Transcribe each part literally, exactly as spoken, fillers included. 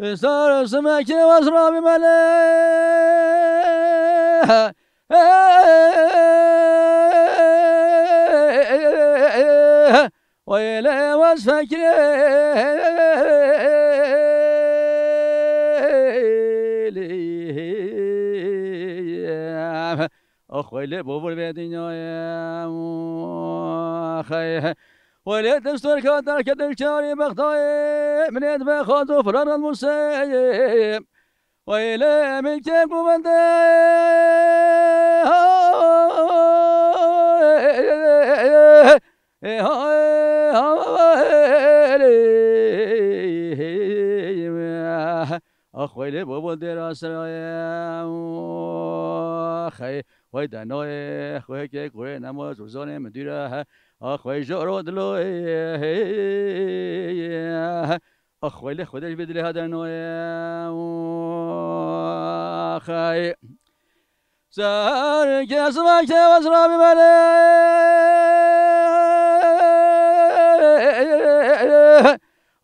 Sar simekê wez rabî mele. Wê lê wez fekrê. Ax wê lê bovur vê dinyayê. Xey. Wê lê destor ka derke dilkarî bextayê. Minêt be xazo firar al museyê. Wê lê min ke govende. Ax wê lê bovur dêra serayê. Xey. Wey denoyê xwê ke xwê nemaz û zanê min dûre he. Ax wey jaro diloyê. Ax wey lê xwedê ji vê dilê ha denoyê. Xey. Ser kesma ke wez rabî mele.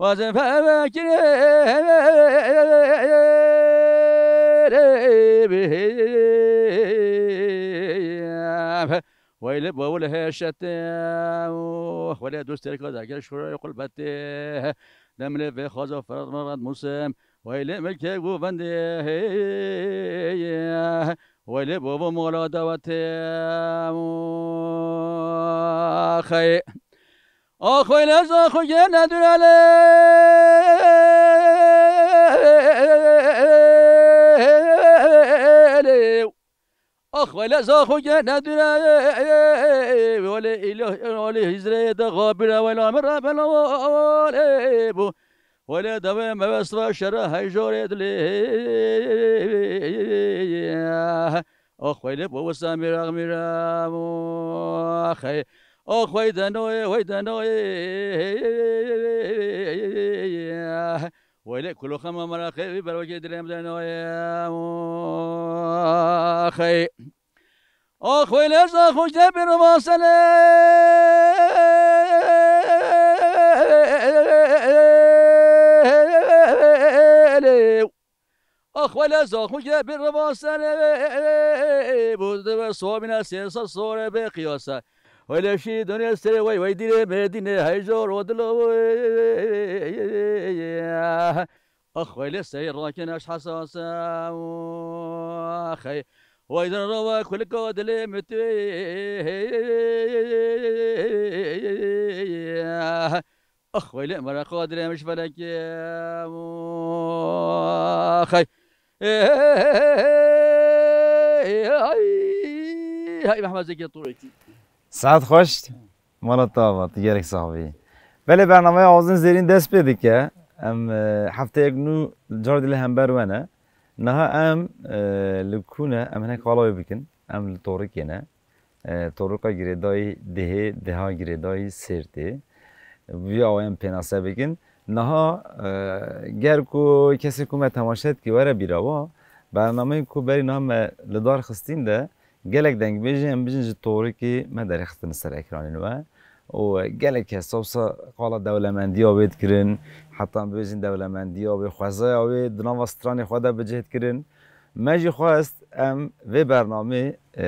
Wazîfe vekirê. Weylê bavul heşete. Weylê dostê ka dergel şurayê qulbetê. Demlê vê xaza ferad merad musem. Weylê milkê govendê. Weylê bavo mola dawetê. Xey. Ax weylê zaxo gene dürelê. Ax wele zaxo gene dürelê. Wele îlah wele hizrê de xabire wela min re bela wele bu. Wele devê me vesva şere heyjorê dilê. Ox wey lê bo wisa mîra mîra. Ox wey. Ox wey denoyê wey denoyê. Wey lê kuloxa me meraqê wî berwekê dilê em denoyê. Ox wey. Ox wey lê zaxo ke bir vasele. Ax wele zaxo ke bir vasele. Bu de ve sobine sesa sore be qiyasa. Wele şî dönê serê wey wey dîrê Medîne heyjor o dilo. Ax wele sey rakin eş hesasa. Ax hey. Wey din rava kulka dilê mitê. Ax weylê mereqa dirêmiş felekê. Ax hey. Hey Mehmed Zekî Turekî. Saet xweş. Mala te ava, tu gelek sax bî. Belê bernameya Awazên Zêrîn dest pê dike. Em, e, hefteyek nû car dilê hember we ne. Niha em, e, li kû ne, em hinek qala wê bikin. Em li Torikê ne. E, Torika girêdayî Dihê, Diha girêdayî Sêrtê. Vî awayê em pênase bikin. Niha, e, ger ku kesê ku me temaşe dikî were bîra wa, bernameyên ku berî niha me li dar xistîn de gelek dengbêjê em bijin ji Torikê me derêxistin ser ekranên we. Û gelek kes wisa qala dewlemendiya wê dikirin, heta em bibêjin dewlemendiya wê, xwezaya wê di nava stranê xwe de bi cih dikirin. Me jî xwest em vê bernamê, e,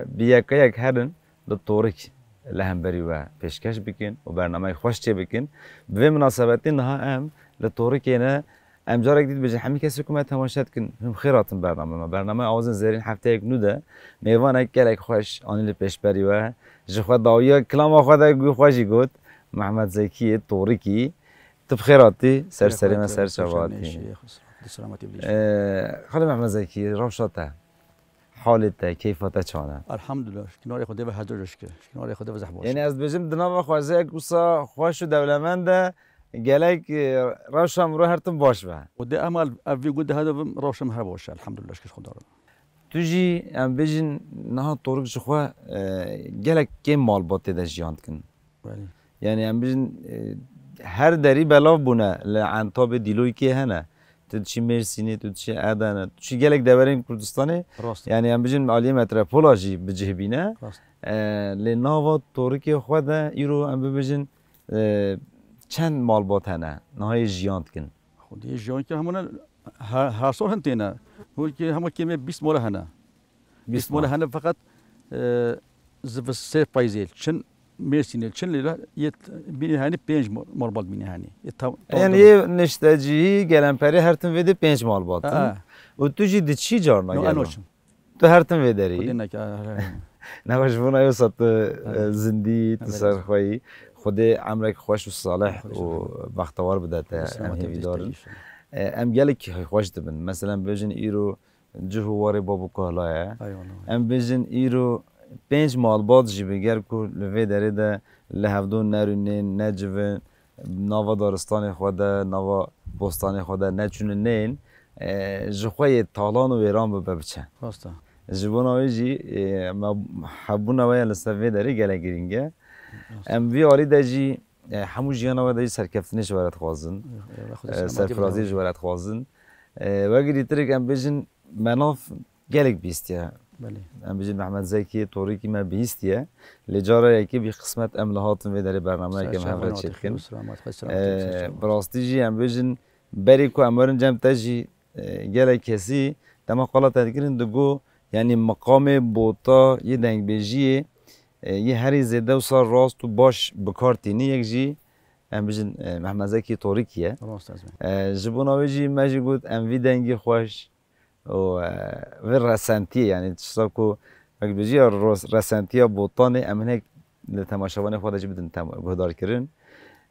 bi yeka yek herin li Torik li hemberî we pêşkeş bikin û bernameyek xweş çê bikin. Bi vê minasebetê niha em li Torikê ne, em carek dî dibêjin hemî kesê ku me temaşe dikin, hûn bi xêr hatin bername me. Bernameya Awazên Zêrîn hefteyek nû de mêvanek gelek xweş anî li pêşberî we. Ji xwe dawiya kilama xwe de gû xwe jî got. Mehmed Zekiyê Torikî. Tu bi xêr hatî, ser serê me, ser çava hatî. Ee, Xalê Mehmed Zekî, rewşa te, halê te, keyfa te çawa ne? Elhamdulillah, şiknarê Xwedê ve her du jî şikir. Şiknarê Xwedê ve zehf baş. Yani ez dibêjim di nava xwezayek wisa xweş û dewlemend de gelek, e, rewşa mirov her tim baş be. Xwedê em ev vî gundê her du rewşa me her baş e. Elhamdulillah, şikir Xweda re. Tu jî em bêjin niha Torik ji xwe, e, gelek kêm malbat tê de jiyan dikin. Belê. Yani em bijin, e, her derî belav bûne li Entabê Dîloykê hene. Tu diçî Mêrsînê, tu diçî Edene, tu diçî gelek deverên Kurdistanê. Rast. Yani em bijin aliyê metropola jî bi cih bîne. Rast. E, lê nava Torikê xwe de îro em bibêjin, e, çend malbat hene niha yê jiyan dikin? Xwediyê jiyankî hemû ne, her, her sal hin têne. Hûn ki hemû kêmê bîst mala hene. Bîst mala hene feqet, e, zivis sê payzê. Çin Mêrsînê, çin lêla yê t-, bînî henî pênc ma-, malbat bînî henî. Yê tam, tam Yani tam. Yê niştecî gelemperê her tim vê de pênc malbat in. Ha. Û tu jî diçî carna No, gelo? Eno çin. Tu her tim vê derî. Xwedê neke, ha, ha, ha. Newe ji bona wisa tu, Evet. E, zindî, tu Evet. Ser xwe yî. Xwedê emrek xweş û salih Xwedê û salih. Bextewar bide te, Selamet em hêvîdar in. Tiştê inşallah. E, em gelek xweş dibin. Mesela bêjin îro cih û warê bab û kahla ye. Eyvallah. Em bêjin îro pênc malbat jî bi ger ku li vê derê de li hevdû nerûnên, necivin, nava daristanê xwe de, nava bostanê xwe de neçûne neyên, e, ji xwe yê talan û wêran bibe biçe. Rast e. Ji bona wê jî, e, me hebûna we ya li ser vê derê gelek girîng e. Rast. Em vî alî de jî, e, hemû jiyana we de jî serkeftinê ji we re dixwazin. Eyvallah, Xwedê E, selametî Serfirazî bide. Ji we re dixwazin. E, wekî dîtirik em bêjin me nav gelek bihîstiye. Belê. Em bêjin Mehmet Zekî Torîkî me bihîstiye. Lê cara yekê bî qismet em li hatin vê derê bernameyeke Ser me hev re çavan çêdikin. Xwedê selamet, Xwedê selamet, E, ser çavan. Bi rastî jî em bêjin berê ku em werin cem te jî, e, gelek kesî dema qala te dikirin digo, yanî miqamê bota yê dengbêjiyê, e, yê herî zêde wisa rast û baş bi kar tînî yek jî em bêjin, e, Mehmet Zekî Torîkî ye. Rast ez me. E, ji bona wê jî me jî got em vî dengî xweş û, e, vê resentiyê, yanî tişta ku wek dibêjî ya ros-, resentiya botanê em hinek li temaşevanê xwe de jî bidin tem-, guhdarkirin.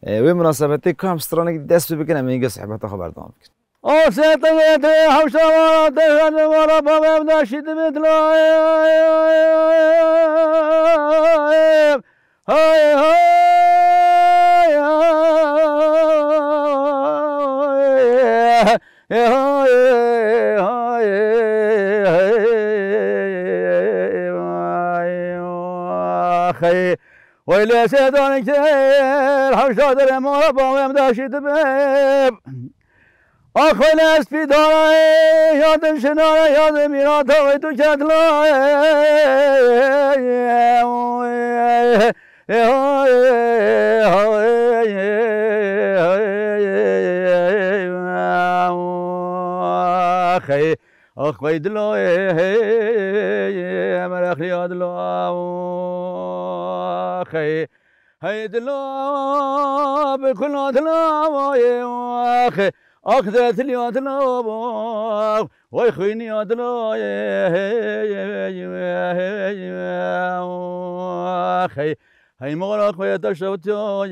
E, wê minasebetê ka em stranek dest pê bikin, em ê sohbeta xwe berdewam bikin. Asê te yê te hewşa wara te hende wara bavê em daşî dibê dila. Hay, hay, hay, hay, hay, hay, hay, vay, vay. Weylê sêdan kir, hewşa derê mora bavê em daşî dibê. Ax, wele ez pîdara, yadim şinare, yadim mîrata wê tu ketla. Axey, ax, wey dilo, merexliya dilo, axey. Hey dilo, bi kula dilo, ax, ax, de tiliya dilo, ax, vay xwîniya dilo, ax, hey, hey, mora xwe te şewtiyo,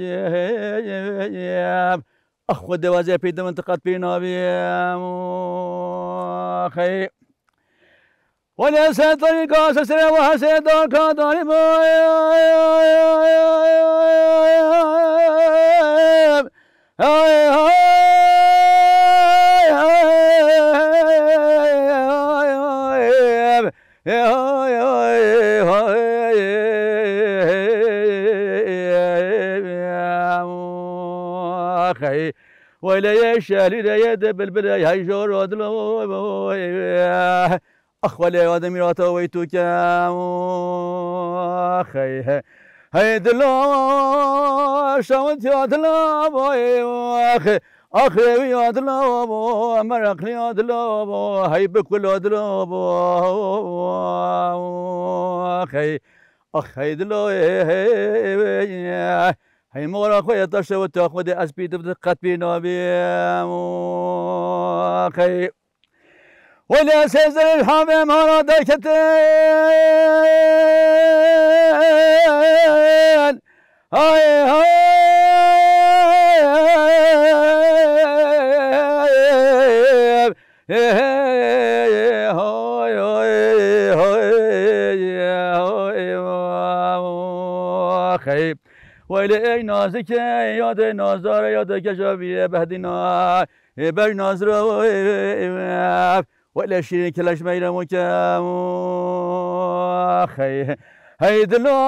ax, xwe de wazê pî de min tiqet pî nabî, ax, hey. Wele se tarîka se sere ve hese darka darî bay. Hay, hay, hay, hay, hay, hay, hay, hay, hay. Wele ye şelî de ye de bilbile hay jor odlo. Ax, welê ya de mîrata wey tu ke, ax, hey, hey, hey, dilo, şawit ya dilo, ax, ax, rêwî ya dilo, meraqlî ya dilo, hey, bikul ya dilo, ax, hey, ax, hey, dilo, hey, hey, hey, hey, mora xwe ya taşe ve tu xwe de ez pî tu qet pî nabî, ax, hey. Wele sezerê havê mara derketin. Hay, hay, hay, hay, hay, hay, hay, hay. Wele ey nazike, ya de nazare, ya de gejaviye behdina. Ê ber nazira, ê, ê, ê, wele şîrîn keleş meyre muke, ax, hey, hey dilo,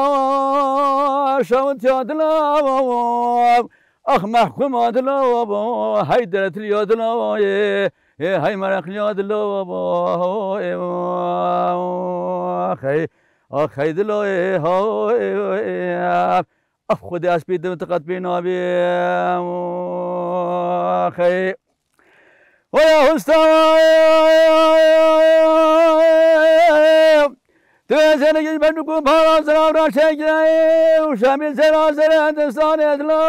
şawit ya dilo, ax, mehkum ya dilo, hey deretli ya dilo, ê, ê, hey merakli ya dilo, ê, ax, hey, ax, hey dilo, ê, ho, ê, ê, Ev xwedê ez pê dim, tu qet pê nabê. Xey. Oya hustama. Tu ezenek ben ku para zera ra çekre. Uşami zera zera destan edla.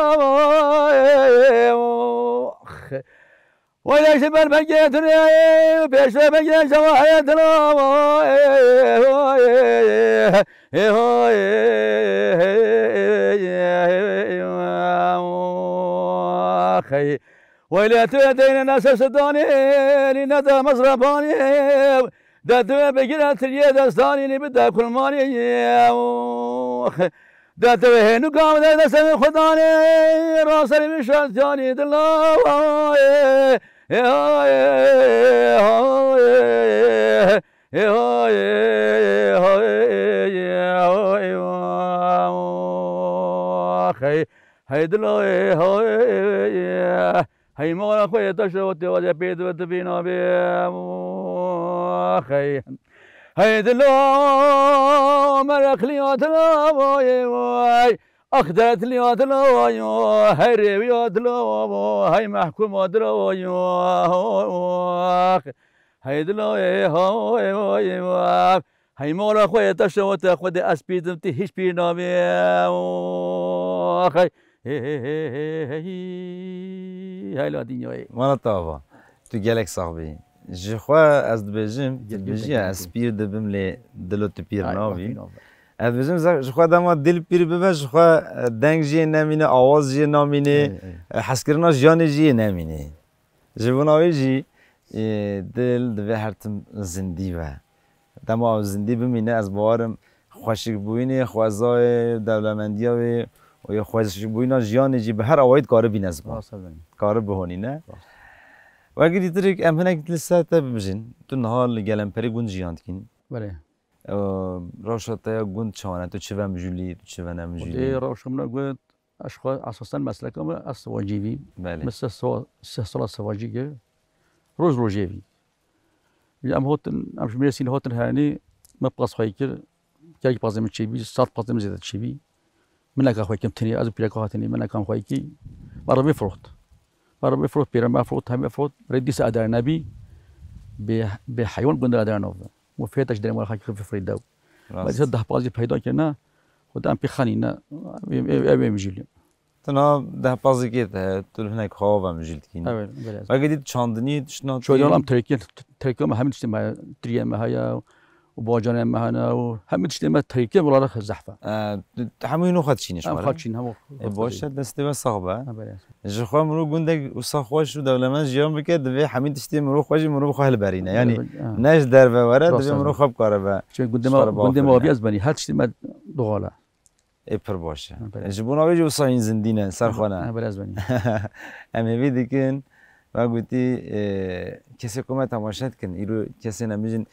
Wayda işte ben ben getireyim, peşe ben getireyim, hayatına. Hey, wayla tu edeyne nasa sedani, ni nada mazrabani. Da tu begire triye destani, ni bida kulmani. Da tu henu kam da destani khudani, rasani bişar cani dila. Hey, hey, dilo, hey, hey, hey, hey, mora xwe taşo te wade pê tu tu bîna be. Hey, hey, dilo, mereqli atla, vay, vay. Ax dertli atla, vay, vay. Hey, rêwî atla, vay, vay. Hey, mehkûm atla, vay, vay. Hey dilo, ê, ho, ê, ho, ê, ho. Hey mola xwe yê te şewite xwe dê ez pîr dim, tu hîç pîr nabî. Hey, hey, hey, hey, hey. Heyla dinyayê. Mana tava. Tu gelek sax bî. Ji xwe ez dibêjim, tu Gelek dibêjî gelek ez pîr dibim lê dilo tu pîr Ay, nabî. bak, nabî. Ez dibêjim ze-, ji xwe dema dil pîr bibe, ji xwe, e, deng jiyê nemîne, awaz jiyê namîne, Ey, ey. e, hezkirina jiyanê jiyê nemîne. Ji bona wê jî, ê, dil divê her tim zindî be. Dema ew zindî bimîne, ez bawer im xweşikbûyînê, xwezayê, dewlemendiya wê û ya xweşikbûyîna jiyanê jî bi her awayî dikare bîne ziman. Rast e, belê. Dikare bihonîne. Rast. Wekî dîtirek em hinek li ser te bibijin. Tu niha li Gelemperê gund jiyan dikîn. Belê. Ew, rewşa te ya gund çawan e? Tu çi ve mijûlî, tu çi ve nemijûlî? Xwedê rewşa min a gund. Ez xwe esasen mesleka min ez sivacî bî. Belê. Min seh so-, seh sala sivacî kir. Roj rojê bî. Em hotin, em ji Mêrsîn hotin herenî, me paz xwe kir. Gelek pazê min çêbî, sat pazê min zêde çêbî. Min neka xwe kim tenê, ez û pîreka hatinê, min nekam xwe kî. Me revê firot. Me revê firot, pêre me firot, hemê firot. Rê dîsa edare nebî. Bê, bê heywan gundê edare nov. Û fêta ji derê mala xakî xwe firî dew. Rast. Belê deh pazî peyda kirine, xwe de em pê xenîne, ev, ev, ev ê mijûlî. Tu niha deh pazîkê te, tu li hinek xawa ve mijûl dikî. Evet, belê. Weke dî çandinî tiştna Çoy diyar em terkên, terkên me hemî tiştê me, tiriyên me heye û bacanên me hene û hemî tiştê me terkên welaret zehf e. E, tu, tu hemû hîno xwe dişînî Em şmare? xwe çîn, hemû E, xwe baş çîn. e, destê we sax be. Ha, belê. Ji xwe mirov gundek wisa xweş û dewlemend jiyan bike, divê hemî tiştê mirov xwe jî mirov xwe hilberîne. Yanî Evet, ha. ne ji derve were, Rast divê e. mirov xwe bikare be. Çünkü gundê ji me, xwe re gundê me biafirîne. Aviya ez benî, her tiştê me doğal e. Ê, pir baş e. Ha, belê. Ji bona wê jî wisa hîn zindî ne, ser xwe ne. Ha, belê ez benî. Em hêvî dikin, we gotî, e, kesê ku me temaşe dikin, îro kesên em bijin,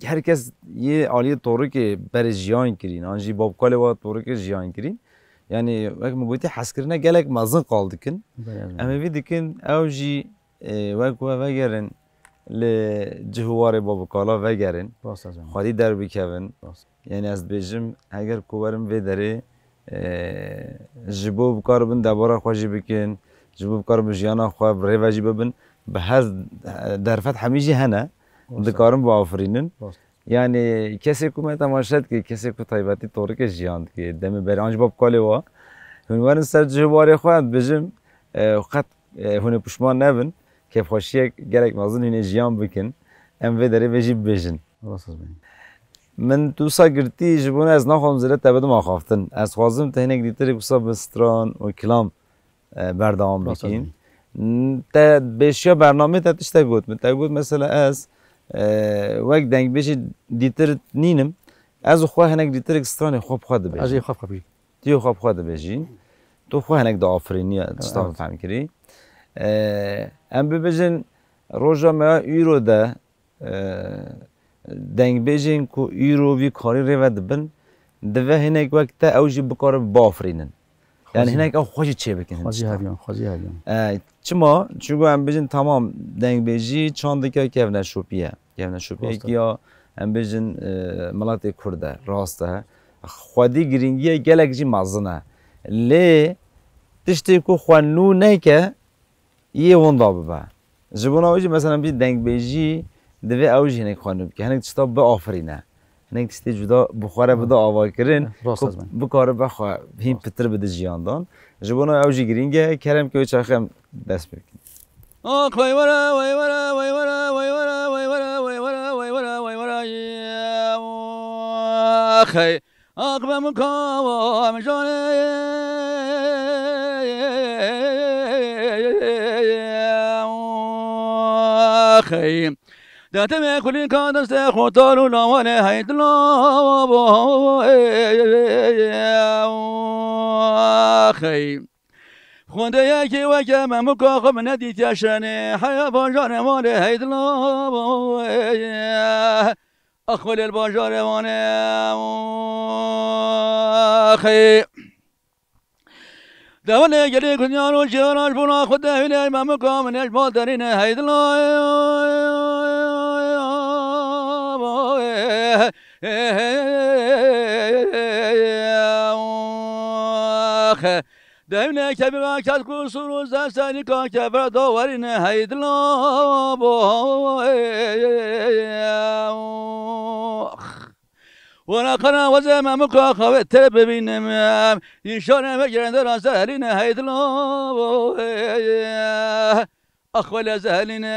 her kes yê aliyê torikê berê jiyan kirîn, an jî babkalê we torikê jiyan kirîn. Yanî, wek min gotî, hezkirine gelek mezin qal dikin. Belê, belê. Em hêvî dikin, ew jî, e, wek we vegerin, li cih û warê babikala vegerin. Rast e, Zeynep. Xwedî derbikevin. Rast. Yanî, ez dibêjim, heger ku werin vê derê, e, ji bo bikaribin debara xwe jî bikin, ji bo bikaribin jiyana xwe bi rê ve jî bibin, bi her derfet hemî jî hene, Rast e. dikarin biafirînin. Rast. Yanî kesê ku me temaşe dike, kesê ku taybetî torikê jiyan dike, demê berê an jî babkalê wa, hûn werin ser cih û warê xwe, em dibêjim, e, qet, e, hûn ê pişman nebin, kêfxweşiyek gelek mezin hûn ê jiyan bikin, em vê derê vê jî bibêjin. Rast e, bî. Min tu wisa girtî ji bo ne ez naxwazim zêde te bidim axaftin. Ez xwazim te hinek dîtirek wisa bi stran û kilam e, berdewam Rast bikîn. N-, te pêşiya bernameyê te tiştek got min. Te got mesela ez, e, wek dengbêjê dîtir nînim. Ez û xwe hinek dîtirek stranê xwe bi xwe dibêjim. Ez ê xwe bi xwe bêjim. Tu yê xwe bi xwe dibêjî. Tu xwe hinek diafirînî, tişta Evet. min fehm kirî. E, em bibêjin roja me ya îro de e, dengbêjên ku îro vî karî rê ve dibin, divê hinek wek te ew jî bikare biafirînin. Yani Xwezî. hinek ew xwe jî çêbikin hin Xwezî tişta. heviyan, xwezî heviyan. E, çima? Çunku em bêjin tamam dengbêjî çandeke kevneşopî ye. Kevneşopiyekî Rast e. ya em bêjin, e, miletê Kurd e, rast e. Xwedî girîngiye gelek jî mezin e. Lê tiştê ku xwe nû neke, yê winda bibe. Ji bona wê jî mesela bî dengbêjî divê ew jî hinek xwe nû bike. Hinek tişta biafirîne. Hinek tiştê cuda bi xwe re bide avakirin. Rast ku ez ben. Bikare be xwe hîn Rast. Pitir bide jiyandan. Ji bona ew jî girîng e. Kerem ke wê çaxê em dest pê bikin. Ak wey were, wey were, wey were, wey were, wey were, wey were, wey were, wey were, wey were, Ak be min ka wa min jare. Axey. Dete me kulî ka destê xwe tar û lawane hey dila. Axey. Xwendeyekî weke me muka xwe min nedîtiye şenê. Heya bajarê malê hey dila. Axwelê li bajarê wane. Axê. Dewanê gelê kunyar û ciyara ji bona xwe dehîne, me muka min ê ji mal derîne hey dila. Axê. Devne kevira kes ku sur û zer serîka kevira dawerîne hey dila bo. Wara qana weze me muka xawe te bibînim. Nîşane me girende ra zehelîne hey dila bo. Ax wele zehelîne.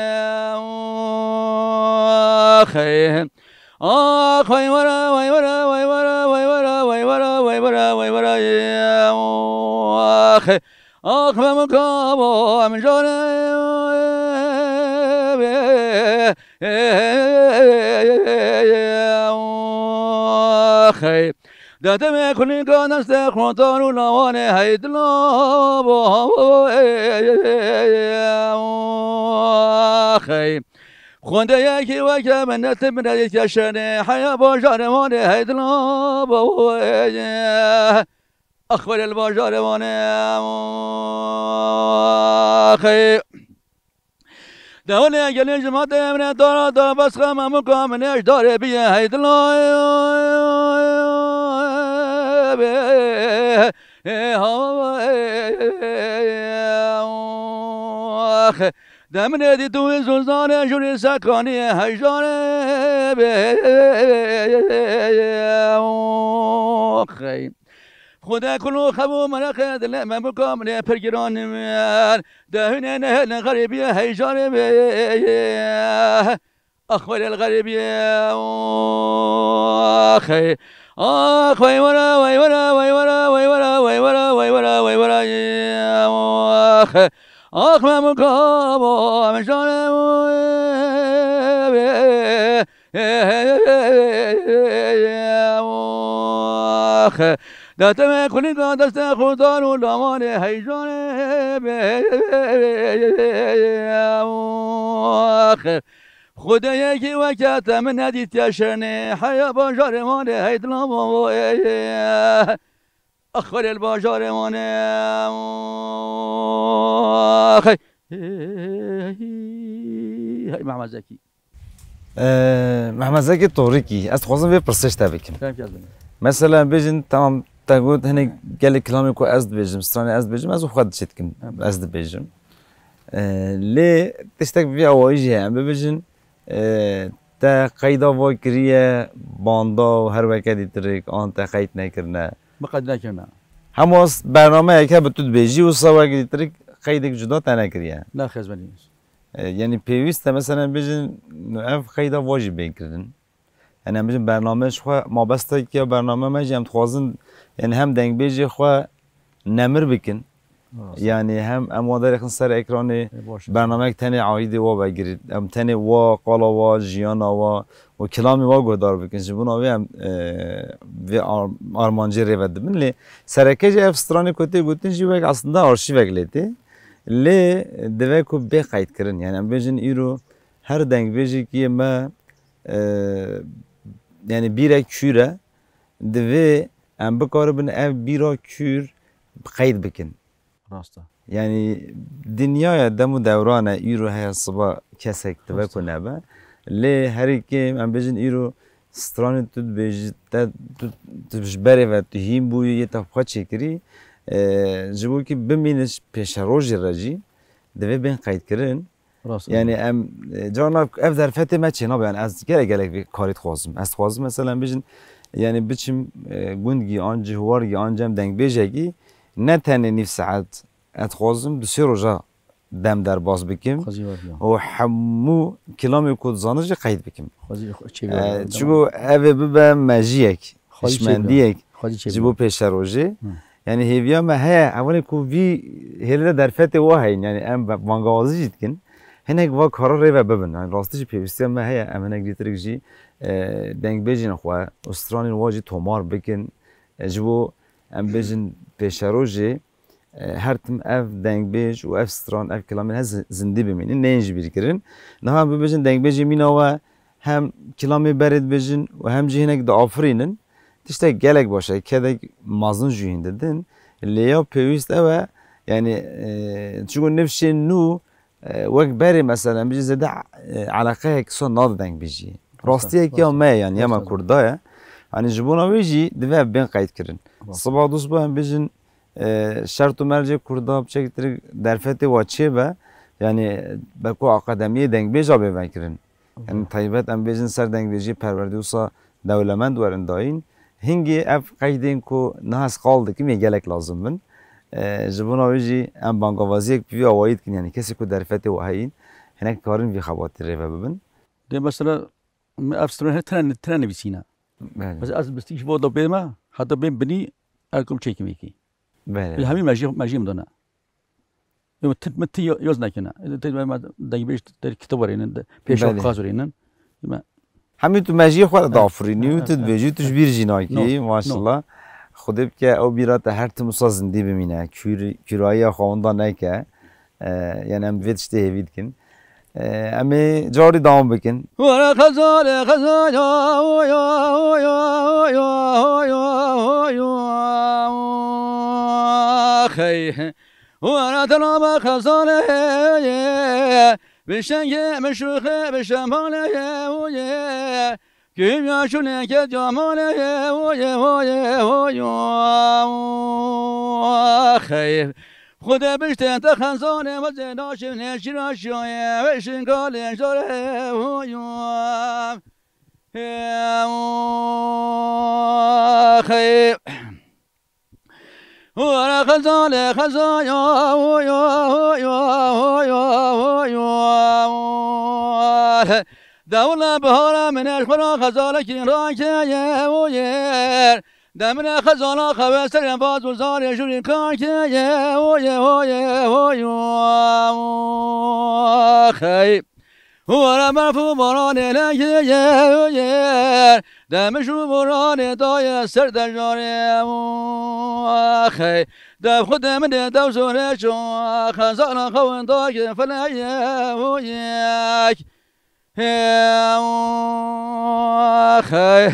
Ax hey. Ax wey were, wey were, wey were, wey were, wey were, wey were, wey were, ax. Ax me min kabo em jare. Ax. Dete me kulîka destê xwe tar û lawanê hey dila bo. Ax. Xwendeyekî weke min netin min edît keşenê heya bajarê wanê hey dila bo. Axwelê li bajarê wane. Axê. Dewlê gelê ji ma demre dara dara bes xema muka min ê ji darê biye hey dila. Axê. Demine dî tu wî zûzanê jûrî sekanî hejdarê. Xwedê kul û xev û mereqê dilê me bika min ê pir giran min. Dehûnê nehêlin xerîbiyê heyjanê bê. Axwelê li xerîbiyê. Axê. Ax wey were, wey were, wey were, wey were, wey were, wey were, wey were. Ax. Ax me min kabo em jane. Ax. Dete me kulîka destê xwe dar û lawanê heyjanê. Ax. Xwedeyekî weke te min nedîtiye şenê heya bajarê wanê hey dila bo. Axwelê li bajarê wane. Axê. Hey Mehmet Zekî. Ee, Mehmet Zekî Torikî, ez dixwazim vê pirsê ji te bikim. Kerem ki ez bikim. Mesela bêjin, tamam, te got hinek gelek kilamê ku ez dibêjim, stranê ez dibêjim, ez û xwe diçe dikim, Evet. ez dibêjim. Ee, lê tiştek bi vî awayî jî heye, em bibêjin, ee, te qeyda va kiriye banda û her weke dîtirik, an te qeyd nekirine. Min qeyd nekirine. Hema s-, bernameyek hebe tu dibêjî û sa weke dîtirik qeydek cuda te nekiriye. Naxêz benî. E, yanî pêwîst e, mesela bêjin, ev qeyda va jî bên kirin. Yanî em bêjin bername ji xwe, mabesta ya bername me jî em dixwazin, yanî hem dengbêjê xwe nemir bikin. Rast. Yanî hem em wan derêxin ser ekranê, E, baş e. bernameyek tenê aîdê wa vegirît. Em tenê wa, qala wa, jiyana wa û kilamê wa guhdar bikin. Ji bona wê em, e, vê ar-, armancê rê ve dibin. Lê sereke jî ev stranê ku tê gotin jî wek aslında arşîvek lê tê. Lê divê ku bê qeydkirin. Yanî em bêjin îro her dengbêjekî me, e, yanî bîrek kûr e. Divê em bikaribin ev bîra kûr qeyd bikin. Rast e. Yanî dinyaya dem û dewran e, îro heye siba kesek dibe Rast e. ku nebe. Lê herî kêm em bêjin îro stranê tu dibêjî, te, tu, tu ji berê ve tu hîn bûyî, yê te xwe çêkirî, e, ji bo kî bimîne ji pêşerojê re jî divê bên qeydkirin. Rast. Yani em, e, carna ev derfetê me çênabe, yani ez gelek gelek vê karê dixwazim. Ez dixwazim mesela em bêjin, yani biçim, e, gundgî an cihwargî an cem dengbêjekî ne tenê nîv saet ez dixwazim du sê roja dem derbas bikim. Xwezî var ya. Û hemû kilamê ku dizanir jî qeyd bikim. Xwezî çêbî E, var ya. Çigo ev ê bibe mejiyek, Xwezî çêbî hişmendiyek var. Xwezî çêbî ji bo var. Pêşerojê. Hı. Yani hêviya me heye, hevalê ku vî hêlê de derfetê wa heyin. Yani em bangawazî jî dikin. Hinek va kara rê ve bibin. Yani rastî jî pêwîstiya me heye, em hinek dîtirik jî, e, dengbêjên xwe û stranên wa jî tomar bikin. E, ji bo em bêjin pêşerojê, e, her tim ev dengbêj û ev stran, ev kilamên hene zi-, zindî bimînin, neyên ji bîr kirin. Niha em bibêjin dengbêjê mîna we hem kilamê berê dibêjin û hem jî hinek diafirînin. Tiştek gelek baş e, kedek mezin jî hîn didin. Lê ya pêwîst ew e, yani, e, çigo nifşên nû, e, wek berê mesela, em bijî zêde, e, eleqeyek sa nade dengbêjiyê. Rastiyek ya me ye, yani ya me Kurda ye. Hani ji bona wê jî divê ev bên qeyd kirin. Siba dûst bo em bijin, e, şert û mercê Kurda biçektir derfetê wa çê be, yani beko akademiyê dengbêja bê vekirin. Yani taybet em bêjin ser dengbêjiyê perwerdê wisa dewlemend werin dayîn. Hingê ev qeydên ku niha ez qal dikim yê gelek lazim bin. E, ji bona wê jî em bangavaziyek bi vî awayî dikin, yani kesê ku derfetê wa heyîn, hinek karin vî xebatê rê ve bibin. Dê mesela, me ev stran her tren, tren nivîsîne. Belê. Mesela ez bi tişt bo da bême, heta bên binî, ev kum çêkim yekî. Belê. Hemî mejî, mejî min dane. Yo, ti, min ti yo-, yoz nekine. Ti me, me dengbêj der kitap verênin, de, pêşa Belê. Qaz verênin. Me Hemî tu mejiyê xwe de dafirînî û tu dibêjî, tu ji bîr jî nakî, No, no. Maşallah. Xwedê bike ew bîra te her tim wisa zindî bimîne. Kûr-, kûrayiya xwe winda neke. E, yani em vê tiştê hêvî dikin. E, em ê carî dewam bikin. Were xezalê xezaya, oya, oya, oya, oya, oya, xey. Were telabe xezalê, bi şengê, bi şûxê, bi şemalê, oye. Küm yaşu neket yamane, oye, oye, oye, xeyf. Xude biştên te xezane, ve zê naşim neşira şaye, ve şingalê jare, oye. Xeyf. Were xezalê xezaya, oy, oy, oy, oy, oy, oy. Dewle bihara min eş xura xezalekî rakeye, oyer. Demine xezala xewe serê vaz û zarê jûrî kakeye, oye, oye, oy, oy, xey. Were berf û baranê leyê yer, demiş û boranê dayê ser dejarê. Xey, dev xwe de min ê dew zorê ço, xezana xewin dayê feleyê. Xey,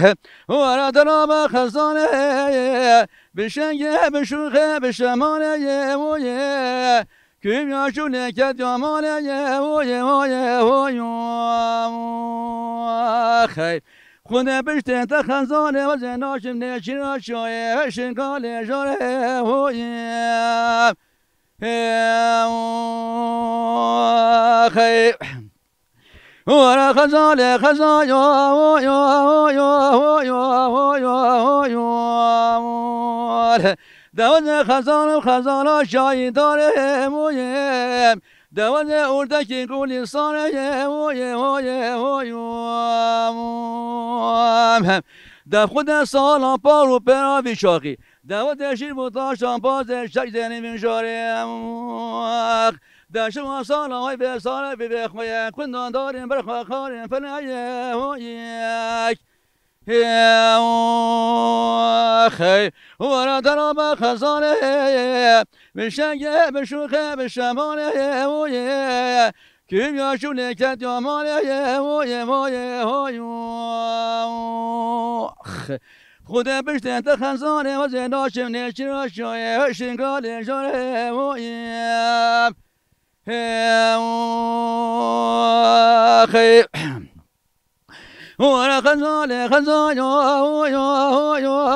were dera be xezanê, bi şengê, bi şûxê, bi şemanê. Küm yaşu neket yamane ye, oye, oye, oye, xey. Xune piştê te xezane, ve zê naşim neçîra şaye, şingalê jare, oye. Xey. Were xezalê xezaya, oy, oy, oy. Dewazê xezal û xezala şahîdarê, oy. Dewazê urdekî gulîstanê, oy, oy, oy. Dev xwe de sala par û pera vî şaxî. Dewazê şîr bû taşan pazê şek zênî vî jarê. Deşima sala way vê sare vî vê xwe ye, kundan darên ber xwe xarên feneye hoyek. Xey, were dera be xezane, bi şenge, bi şûxe, bi şemane hoye. Küm yaşu neket yamane hoye, hoye, hoye. Xude piştê te xezane, ve zê naşim neçîra şaye, şingalê jare hoye. Xey. Were xezalê xezaya, oy, oy, oy.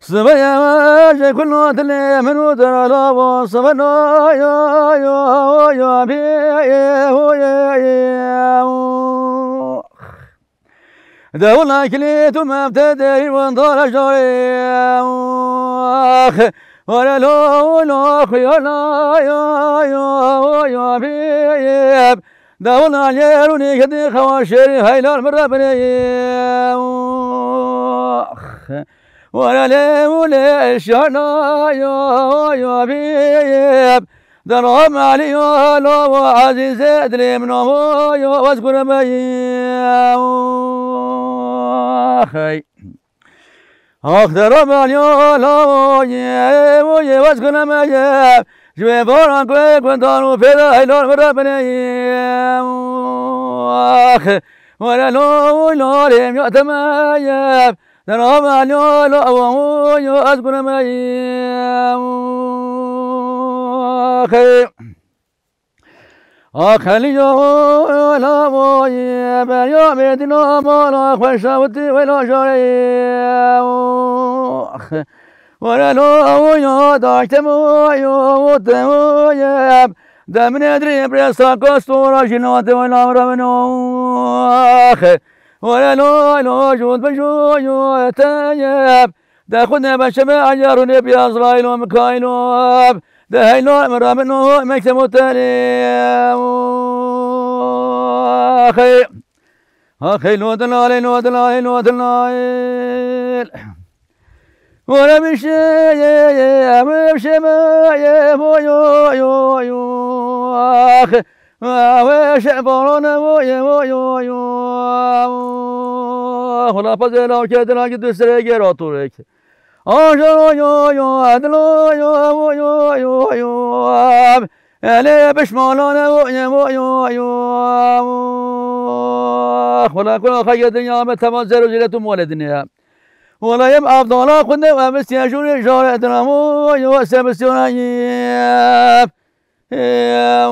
Sibaya ji kula dilê min û derala bo sibana ya ya ya bi Dewla kilê tu mevte derî wendara jarê. Were lo lo xuyana ya ya ya bi Dewla yerûnê kedê xewa şêrî heylar min re binê. Were lê û lê şana ya ya bi Deram Elî ya lo wa Ezîzê dilê min amo ya wez guremeyê. Axey. Ax deram Elî ya lo ye û ye wez guremeyê. Ji wê baran ku ê gundan û pêda heylan min re bineyê. Ax. Were lo û lo lê ya temeyê. Deram Elî ya lo ewa û ya ez guremeyê. Axey. Axelî ya la voyê berya mêdîna mala xweşa witî wela jarê. Were la ya daşte voyo te voye. Demine dirê presa kastora jina te wela mramino. Were la la jût bi jûyo te ye. De xwe ne beşeme Eyarûnê bi Ezraîl û Mikaîl û de heyla min re min û mekteb û terê. Axey. Axey lo dilalê lo dilalê lo dilalê. Were bişê ye ye em bişeme ye bo yo yo yo. Axey. Wê şebaran e, wo, ye, wo, yo, yo. Xula pezê law ke dina ki du serê gêra torek. Aşa, yo, yo, edla, yo, wo, yo, yo, yo. Elê pişmalan e, wo, ye, wo, yo, yo. Xula kula xege dinya me tevan zero zîret û mole dinya. Wala yem avdala xunde ve misiya jûrê jare dinamo yo se misiyona yem. Hey.